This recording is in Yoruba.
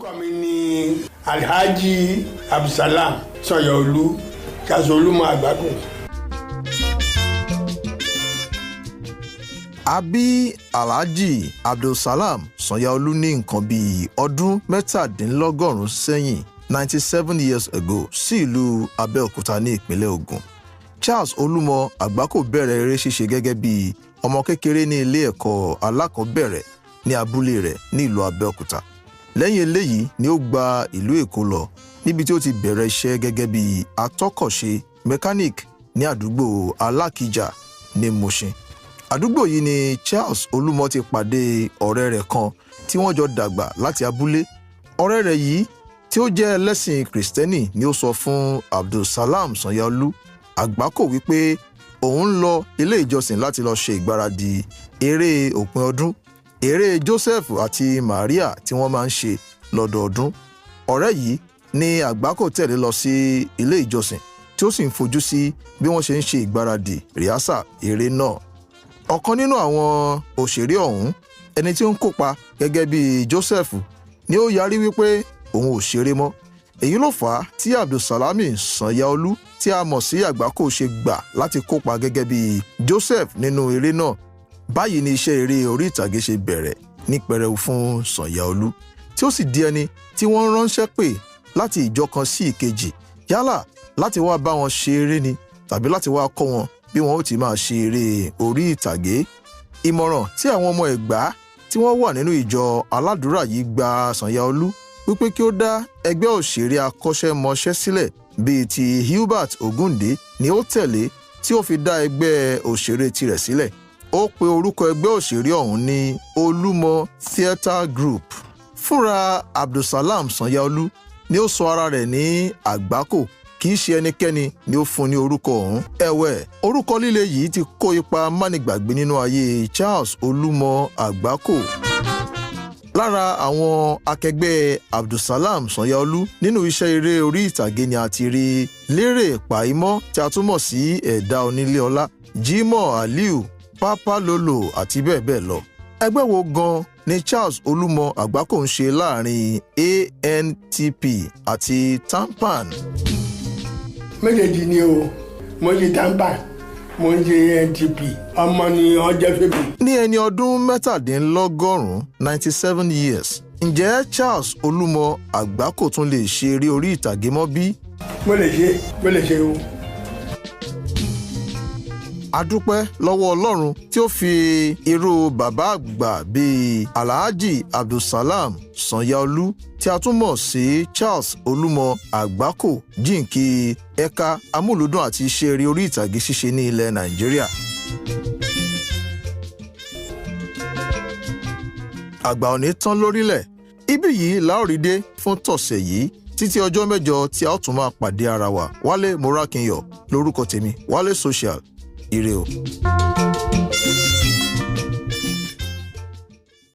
Orúkọ mi ni Alhaji Abdulsalam Sanyaolu Ṣaṣolúmọ Àgbákò. A bí Alhaji Abdulsalam Sanyaolu ní nǹkan bíi ọdún 97 sẹ́yìn, 97 years ago, sí ìlú Abẹ́òkúta ní ìpínlẹ̀ Ògùn. Charles Olúmọ Àgbákò bẹ̀rẹ̀ eré ṣíṣe gẹ́gẹ́ bí ọmọ kékeré ní ilé ẹ̀kọ́ alákọ̀ọ́bẹ̀rẹ̀ ní abúlé rẹ̀ ní ìlú Abẹ́òkúta. Lẹ́yìn eléyìí ni ó gba ìlú Èkó lọ, níbi tí ó ti bẹ̀rẹ̀ iṣẹ́ gẹ́gẹ́ bí atọ́kọ̀ṣe mechanic ní àdúgbò Alákìjà ní Mushin. Àdúgbò yìí ni Charles Olúmọ ti pàdé ọ̀rẹ́ rẹ̀ kan tí wọ́n jọ dàgbà láti abúlé. Ọ̀rẹ́ rẹ̀ yìí tí ó jẹ́ ẹlẹ́sìn Kìrìsìtẹ́nì ni ó sọ fún Abdulsalam Sanyaolu Àgbákò wípé òun ń lọ ilé ìjọsìn láti lọ ṣe ìgbáradì eré òpin ọdún, eré Joseph àti Maria tí wọ́n máa ń ṣe lọ́dọọdún. Ọ̀rẹ́ yìí ni Àgbákò tẹ̀lé lọ sí ilé ìjọsìn, tí ó sì ń fojú sí bí wọ́n ṣe ń ṣe ìgbáradì rìhásà eré náà. Ọ̀kan nínú àwọn òṣèré ọ̀hún, ẹni tí ó ń kópa gẹ́gẹ́ bí Joseph, ni ó yarí wípé òun ò ṣeré mọ́. Èyí ló fà á tí Abdulsalami Sanyaolu tí a mọ̀ sí Àgbákò ṣe gbà láti kópa gẹ́gẹ́ bí Joseph nínú eré náà. Báyìí ni iṣẹ́ eré orí ìtàgé ṣe bẹ̀rẹ̀ ní pẹrẹu fún Sanyaolu, tí ó sì di ẹni tí wọ́n ránṣẹ́ pè láti ìjọ kan sí ìkejì, yálà láti wá bá wọn ṣe eré ni tàbí láti wá kọ́ wọn bí wọn ó ti máa ṣe eré orí ìtàgé. Ìmọ̀ràn tí àwọn ọmọ Ẹ̀gbá tí wọ́n wà nínú ìjọ aládùúrà yìí gba Sanyaolu wípé kí ó dá ẹgbẹ́ òṣèré akọ́ṣẹ́mọṣẹ́ sílẹ̀ bíi ti Hubert Ògúndé ni ó tẹ̀lé, tí ó fi dá ẹgbẹ́ òṣèré tirẹ̀ sílẹ̀. Ó pe orúkọ ẹgbẹ́ òṣèré ọ̀hún ní Olúmọ Theatre Group. Fúnra Abdulsalam Sanyaolu ni ó sọ ara rẹ̀ ní Àgbákò, kì í ṣe ẹnikẹ́ni ni ó fún ní orúkọ ọ̀hún. Ẹ̀wẹ̀, orúkọ líle yìí ti kó ipa mánigbàgbé nínú ayé Charles Olúmọ Àgbákò. Lára àwọn akẹgbẹ́ Abdulsalam Sanyaolu nínú iṣẹ́ eré orí ìtàgé ni a ti rí Lérè Pàímọ́ tí a tún mọ̀ sí Ẹ̀dá Oníléọlá, Jimoh Aliu, Papa Lolo àti bẹ́ẹ̀ bẹ́ẹ̀ lọ. Ẹgbẹ́ wo gan ni Charles Olúmọ Àgbákò ń ṣe láàrin ANTP àti TAMPAN? Méjèèjì ni o. Mo ń ṣe TAMPAN, mo ń ṣe ANTP. Ọmọ ni ọjọ́ fèmí. Ní ẹni ọdún 97, 97 years, ǹjẹ́ Charles Olúmọ Àgbákò tún lè ṣe eré orí ìtàgé mọ́ bí? Mo lè ṣe, mo lè ṣe o. A dúpẹ́ lọ́wọ́ Ọlọ́run tí ó fi irú bàbá àgbà bíi Alhaji Abdulsalam Sanyaolu tí a tún mọ̀ sí Charles Olúmọ Àgbákò jíǹkí ẹ̀ka amúlùúdùn àti iṣẹ́ eré orí ìtàgé ṣíṣe ní ilẹ̀ Nàìjíríà. Àgbà ò ní tán lórílẹ̀. Ibí yìí la ó rí dé fún tọ̀sẹ̀ yìí, títí ọjọ́ mẹ́jọ tí a ó tún máa pàdé ara wa. Wálé Morákinyọ̀ lórúkọ tèmi, Wálé Social. Ire o.